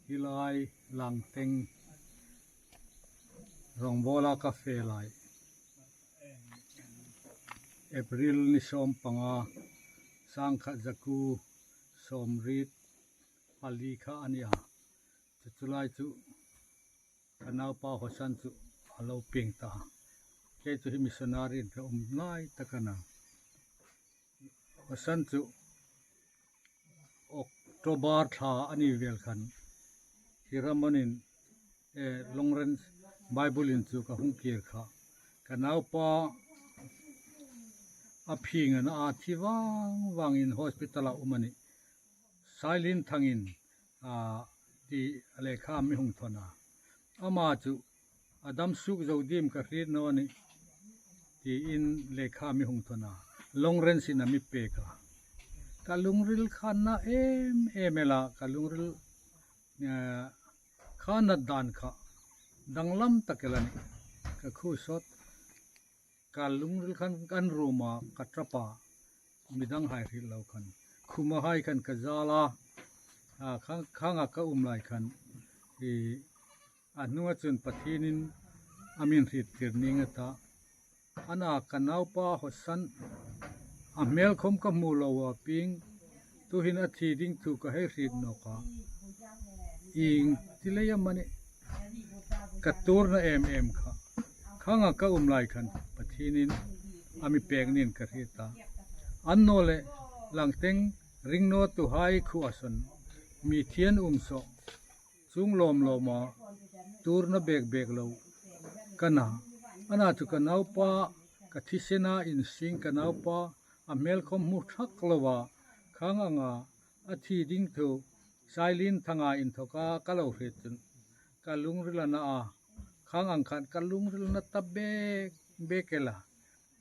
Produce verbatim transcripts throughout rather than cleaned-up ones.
Hi lai Langteng Rongbawla ka fe lai, April ni sawm panga, sangkhat zakuo sawmriet pali kha a ni a. Chu chu lai chu ka naupa Hosan chu a lo pieng ta. Kei chu hi missionary-in ka um lai tak a na. Hosan chu October thla a ni vel khan hi Ramonin, eh, Longren Bible-in chu ka hung kir kha. Ka naupa a phing a na a, thi vang vangin hospital-a um a nih. Sailin Thangin, a, ti a lekha mi hung thawn a. Ama chu a dam suok zo diem ka hriet naw a nih, tiin lekha mi hung thawn a. Longren-in a mi pek a. Ka lungril kha a na em em el a, ka lungril, eh, kha a na dan kha danglam tak el a nih. Ka khu sawt, ka lungril khan kan room-a ka ṭap a, midang hai hriet lo khan. Khuma hai khan ka zal a, a, khang, khanga ka um lai khan, i, a hnunga chun Pathienin a min hriettir ning a ta. A na ka naupa Hosan, a hmel khom ka hmu lo a pieng, tuhin a thi ding thu ka hei hriet nawk a. Ieng ti lei am a nih, ka tuorna em em kha, khanga ka um lai khan Pathienin a mi pek niin ka hriet a. Annawleh Langteng ringnawtuhai khuoa sawn, mi thi an um saw, chuong lawm lawma tuorna bek bek lo ka na. A na chu ka naupa, ka thisena insing, ka naupa a hmel khom hmu thak loa, khang anga a thi ding thu Sailin Thanga inthawka ka lo hriet chun ka lungril a na a, khang ang khan ka lungril a na ta bek bek el a.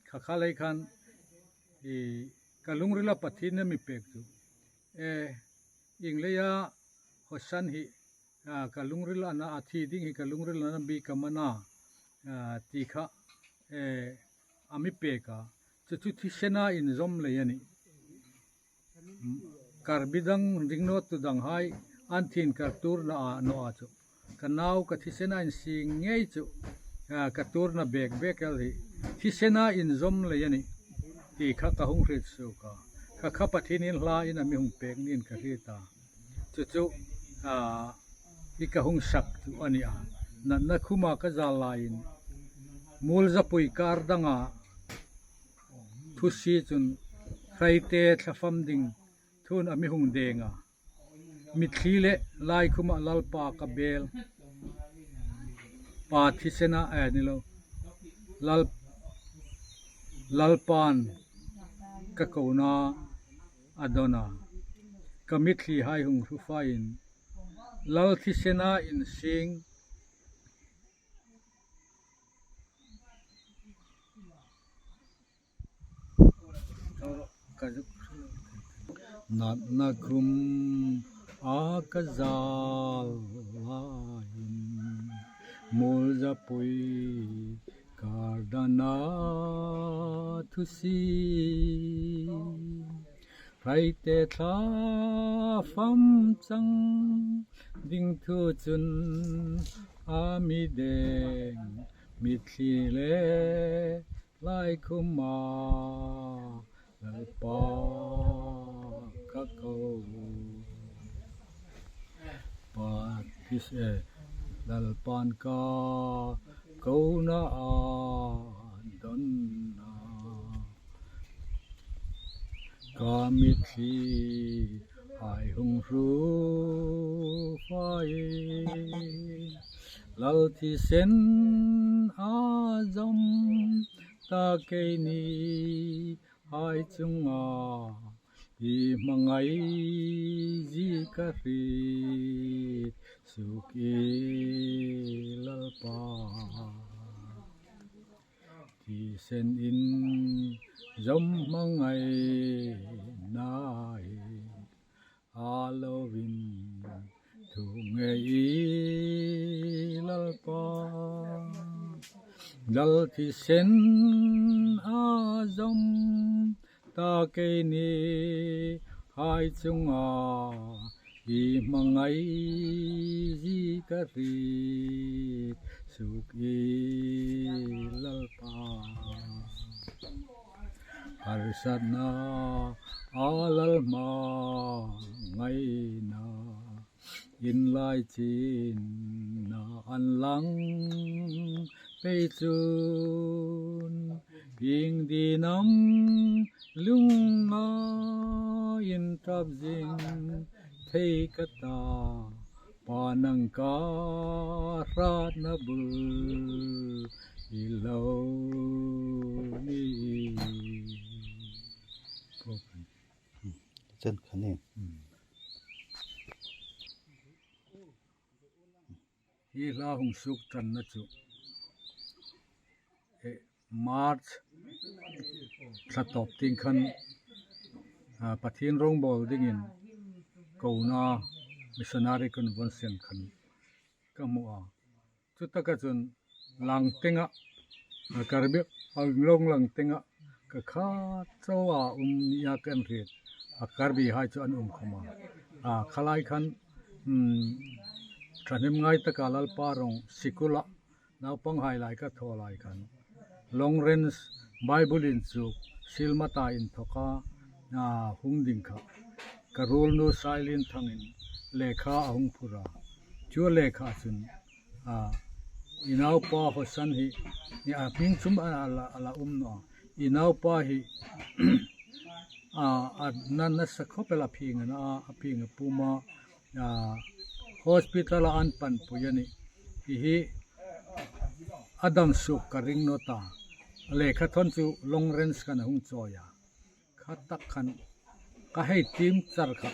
Kha kha lei khan, i, ka lungrila Pathienin a mi pek chu, e, ieng leia Hosan hi, a, ka lungril a na, a thi ding hi ka lungril a na bik am a na, a, ti kha, e, a mi pek a. Chu chu thisena inzawm lei a nih. Karbi dang, ringnawtu danghai an thin kar tuorna a naw a chu, ka nau ka thisena insing ngei chu, a, ka tuorna bek bek el hi thisena inzawm lei a nih ti kha ka hung hriet suok a. Kha kha Pathienin hlain a mi hung pek niin ka hriet a. Chu chu, a, hi ka hung sak chu a ni a. Natna khuma ka zal laiin Muolzapui kar danga thusie chun hraite thla fam ding thuin a mi hung deng a. Mitthli le Laikhuma Lalpa ka bel, pa thisena, eh, ni lo, Lal, Lalpan ka kona a dawn a. Ka mitthlihai hung hru fain Lal thisena insing Natna khuma ka zal laiin Muolzapui kar danga thusie hraite thla fam chang ding thu chun a mi deng, mitthli le Laikhuma Lalpa ka ko, pa thisena, Lalpan ka kona a dawn a. Ka mitthli hai hung hru fai, Lal thisena zawm ta keini hai chunga i hmangai zie ka hriet suok i Lalpa. Thisen inzawm hmangaina hi a lovin thu ngei i Lalpa. Lal thisena zawm ta keini hai chunga i hmangai Zie ka hriet suok i Lalpa. Harsatna a Lal hma ngaina, inlai chinna an lang pei chun, ieng ding am lunga inṭap zing thei ka ta, Pa nang ka hratna bul i lo ni. Chen khan ni. Hi hla hung suok ṭanna chu, eh, March thla tawp tieng khan, ah, Pathien rawngbawl dingin kona missionary convention khan ka hmu a. Chutaka chun Langtenga, a Karbi Anglong Langtenga ka khat chauha um nia kan hriet. A Karbihai chu an um khawm a. A khalai khan, um, ṭhahnemngai taka Lalpa rawng sikula naupanghai lai ka thaw lai khan, Long Range Bible Inchuk Silmata inthoka, a, hung ding kha ka ruolnu Sailin Thangin lekha a hung phur a. Chu lekha chun, a, i naupa Hosan hi, ni a hming chu a, a la, a la um naw a. I naupa hi, a, a na, nasa khawp el a, phing a na a, a phing a pum a, a, hospital-a an panpui a nih. Hi hi a dam suok ka ring naw ta. Lekha thawn chu Long Range khan a hung chawi a. Kha tak khan ka hei tiem char kha,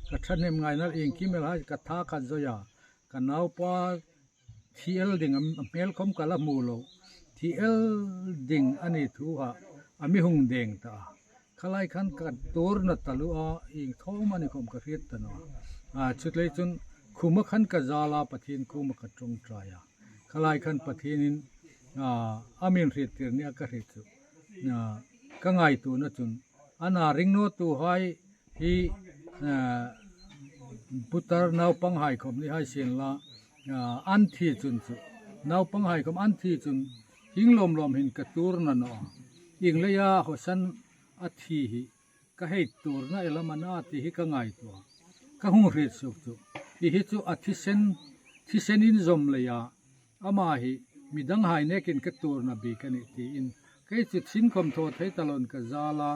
ka ṭhahnemngaina iengkim el hai ka tha ka zawi a. Ka naupa thi el ding a, a hmel khawm ka la hmu lo. Thi el ding a ni thu kha a mi hung deng ta a. Khalai khan ka tuorna taluo a, ieng thawm a ni khawm ka hriet ta naw a. A, chuleiin chun khuma khan ka zal a, Pathien kuoma ka ṭawngṭai a. Khalai khan Pathienin, a, a min hriettir nia ka hriet chu, a, ka ngaituona chun, a na ring nawtuhai hi, a, putar naupanghai khawm ni hai sien la, a, an thi chun chu, naupanghai khawm an thi chun, hieng lawm lawm hin ka tuor naw a. Ieng leia Hosan a thi hi ka hei tuorna el am a na ti hi ka ngaituo a. Ka hung hriet suok chu, hi hi chu a thisen, thisen inzawm leia, ama hi midanghai nekin ka tuorna bik a nih tiin, kei chu sin khawm thaw thei ta loin ka zal a,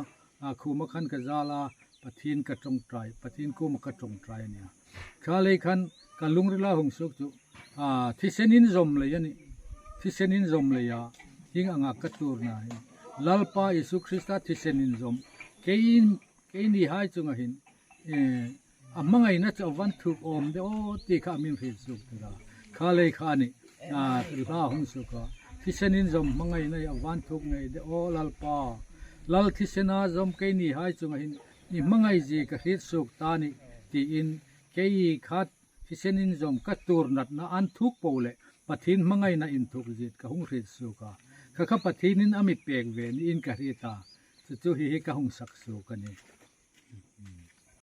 a, khuma khan ka zal a, Pathien ka ṭawngṭai, Pathien kuoma ka ṭawngṭai a nih a. Khalei khan ka lungrila hung suok chu, a, thisen inzawm lei a nih, thisen inzawm leia hieng anga ka tuorna hi, Lalpa Isu Krista thisen inzawm, kei, keinihai chunga hin, eh, a hmangaina chu a va inthuk awm de aw ti kha a min hriet suok tir a. Khalei kha a nih, a, hla hung suok a. Thisen inzawm hmangaina a va inthuk ngei de aw Lalpa. Lal thisena zawm keinihai chunga hin i hmangai zie ka hriet suok ta nih tiin, kei kha thisen inzawm ka tuor natna a inthuk po le Pathien hmangaina inthuk ziet ka hung hriet suok a. Kha kha Pathienin a mi pek ve niin ka hriet a. Chu chu hi hi ka hung sak suok a nih.